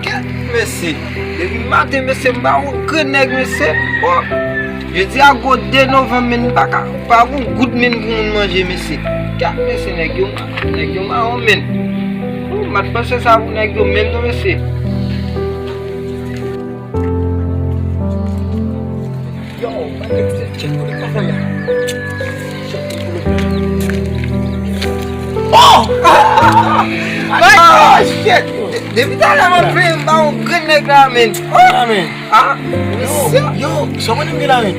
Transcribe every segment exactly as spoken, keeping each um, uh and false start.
Kèt, mesye. Depi maten, mesye, m pa yon grenn nèg, mesye. O, jodi a gwo de novanm, men m pa ka, pa gon goud men pou moun manje, mesye. Kèt, mesye, nèg yo, nèg yo mawon, men. O, m pa t panse sa pou nèg yo menm non, mesye. Yo, mande pou se chèk pou li pa fè ya. Oh! Oh, shit! Depi talè m ap plede m pa yon grenn nèg la, men. Oh! Ah, men. Ah, yo, yo, sa mwen menm gen la, men.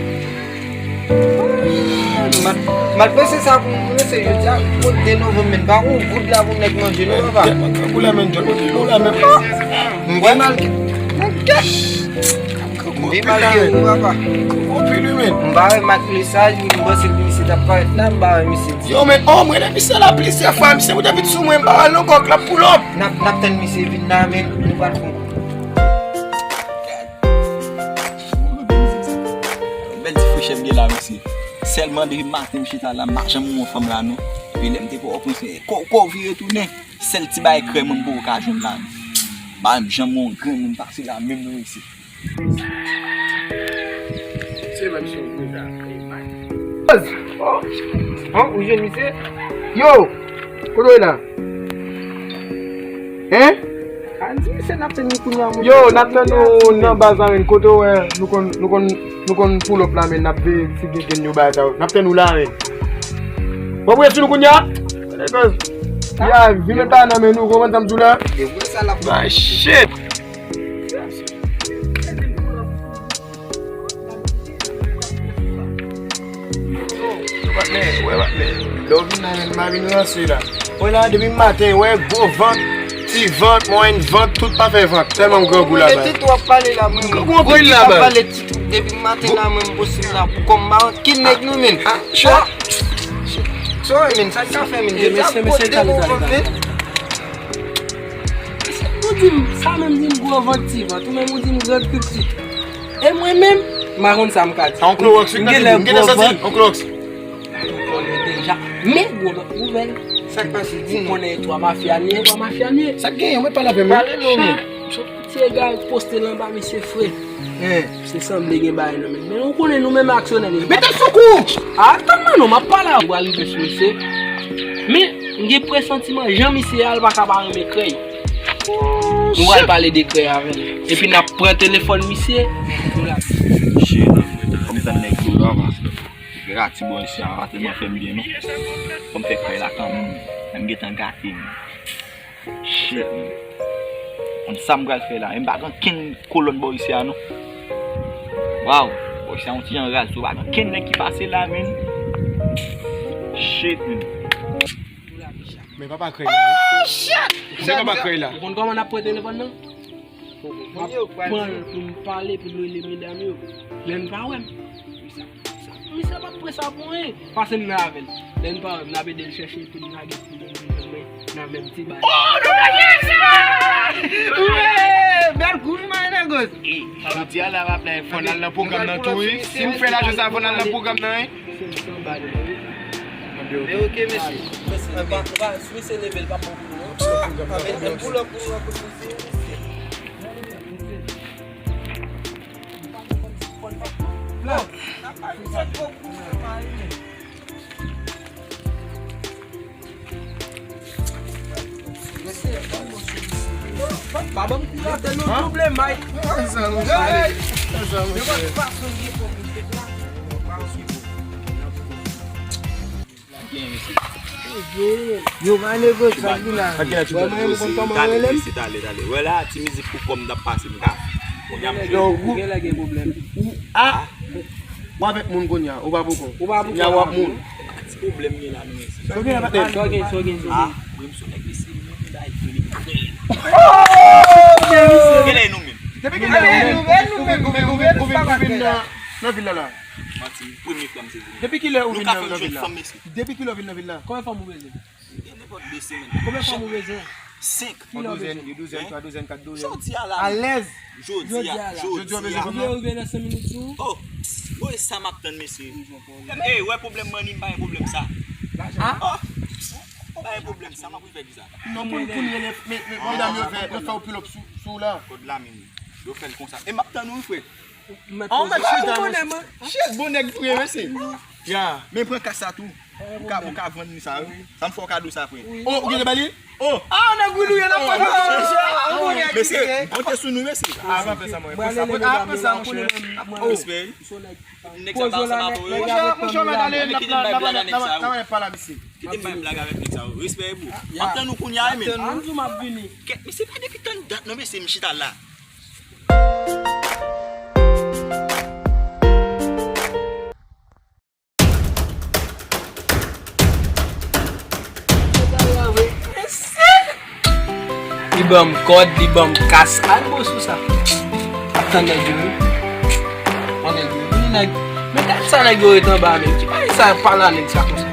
Mal, mal panse sa pou mwen, se jodi a, pou de novanm, men pa yon goud la pou nèg manje, non, papa. Pou la, men, John, pou la, men. Mwen mal. Mwen mal gen ou, papa. Konpli li, men. M pa wè mak mesaj, m panse ke misye t ap parèt la, m pa wè misye di. Yo, men, oh, mwen, misye la plizyè fwa, misye, ou te vin sou mwen, m pa wè l ankò, klap pou lòp. N ap, n ap tann misye vin la, men, nou pral fè yon. Bèl ti frechè m gen la, mesye. Sèlman depi maten m chita la, m pa janm wè yon fanm la, non. Epi lè m te Pòtoprens, kò, kò vire tounen. Sèl ti bagay krèm mwen m poko ka jwenn la, non. M pa menm janm wè yon grenn moun pase la, menm non, mesye. Se menm si w vle sa. Oh, oh, ou jwenn misye? Yo, kote w ye la? Hein? Ann di misye n ap tann li kounye a, monchè. Yo, n ap tann nou nan baz la, men. Kote w wè nou konn, nou konn, nou konn pull up la, men, n ap veye si gen grenn yo bagay sa yo. N ap tann ou la, men. Bon, pou etu nou kounye a? Nèg, ya, vin met pa nan men nou, konprann sa m di w la? My shit! Yo, patnè, wè, patnè. Lè w vin la, men, m pa vin ranse la. Wè la, depi maten, wè, gwo vant, ti vant, mwayèn vant, tout pa fè vant. Tèlman m grangou la, bay. Ti tou ap pale la, mwen. Grangou anpil la, bay. Depi maten la, mwen, m posib la pou kòm ba ki nèg nou, men. Ah, shit. So, men, sa k ka fè, men? Mesye, mesye, mesye, tale, tale, tale. Ou di m, sa menm di m gwo vant, ti vant, ou menm ou di m grand pitit. E mwen menm, m pa konn sa m ka di. On Klorox, m gen lè gwo vant. On Klorox. Ou konnen deja. Men, gwo lòt nouvèl. Sa k pase, di nou. Ou konnen e twa mafya n ye, e twa mafya n ye. Sa k genyen, mwen pale avè m. Pale non, men. Ti egare poste l anba misye fre. Se sanble gen bagay nan men. Men ou konnen nou menm aksyonè li. Mete l sou kou! A, tann mwen non, m ap pale a ou, al rive sou misye. Men, m gen presantiman, jan misye a, l pa ka pa renmen krèy. Nou pral pale de krèy avè l. Epi n ap pran telefòn misye. Nou la. Shit, fò m tann nèg yo la, paske gati bò isi a pa tèlman fè m byen, non. Fò m fè krèy la kanmenm. Men m gentan gate, men. Shit, man. Konn sa m pral fè la. M pa gen kenn kolòn bò isi a, non. Waw. Bò isi a yon ti jan raz tou. Pa gen kenn nèg ki pase la, men. Shit, man. Men papa krèy la, wi. Oh, shit! Men papa krèy la. Ou konn kòman n ap pran telefòn nan? M ap pran l pou m pale, pou m rele medam yo. Lè n pa wè m. Misye p ap pran sa pou anyen. Pase m nan avè l. Lè n pa wè m, n ap ede l chèche pou n lage ti moun nan menm ti bagay. Oh, nou lage sa! Wi! Bèl kou, wi, my niggas. Jodi a la, m ap la, fò n al nan pwogram nan tou, wi. Si m fè lajan sa, fò n al nan pwogram nan, wi. Men ok, mesye. Mesye, pa, pa, si misye leve l, pa bon pou nou, non. Avè l, pull up pou nou, akoz misye. Pa ban m kou la tèt nou double, may. Sa, monchè. Sa, monchè. Yo, my nigga, sa ki la? Wè, mwen, mwen konn kòman rele m. Tale, tale. Wè la, ti mizik pou kòm n ap pase m ka. Ou gen lè gen pwoblèm. Ou, a, ou avèk moun kounye a, ou pa poko. Ou pa poko. Kounye a w ap moun. Ti pwoblèm gen la, non, mesye. Sa w gen la, patnè? Sa w gen, sa w gen, sa w gen? Ah, wi, m sou nèg mesye, men bagay fini. Genlè nou menm. Depi kilè ou vin nan, nan vil la la? Manti, premye fwa m sezi. Depi kilè ou vin nan, nan vil la? Depi kilè ou vin nan vil la? Konbyen fanm ou bezwen? Gen nenpòt de semèn. Konbyen fanm ou bezwen? Senk. Yon douzèn, yon douzèn, twa douzèn, kat douzèn. Jodi a la. Alèz. Jodi a, jodi a. Ou vle rive nan senk minit tou? Oh, bon, e sa m ap tann, mesye. Ey, wè pwoblèm mani, m pa gen pwoblèm sa. Ah? Oh. Pa gen pwoblèm, sa m ap fè ki sa? Non, moun kounye le, men, men, medam yo fè, yo fè w pull up sou, sou la. Kòd la menm. Yo fè l konsa. E m ap tann ou, frè. An, mèt chita, mesye. Shit, bon nèg vre, mesye. Ya. Men pran kas sa tou. Ou ka, ou ka vann li sa, wi. Sa m fè w kado sa, frè. Oh, ou gentan ba li? Oh. Ah, nèg wi, nou ye nan pwòt mesye. Mesye, m konte sou nou, mesye. Ah, pa fè sa, mwen. Pran sa, pran sa, monchè. Oh. Respè. Nèg sa pa ansanm avè w. Monchè, monchè, mèt ale, n ap pale avèk nèg sa, yo. Kite m bay blag a nèg sa, yo. Kite m bay blag avèk nèg sa, yo. Respè, bro. M ap tann ou kounye a, men. Ann di m ap vini. Kèt, mesye, pa depi tann dat, non, mesye, m chita la. Li ban m kòd, li ban m kas. Al bo sou sa. Ap tann nèg yo, wi. Bon, nèg yo, vini, nèg. Men gad sa nèg yo ret anba, men. Ki bagay sa, pale a nèg sa konsa?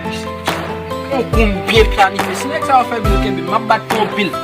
Yon kounm byen planifye. Si nèg sa yo fè byen kenbe, m ap bat pou anpil.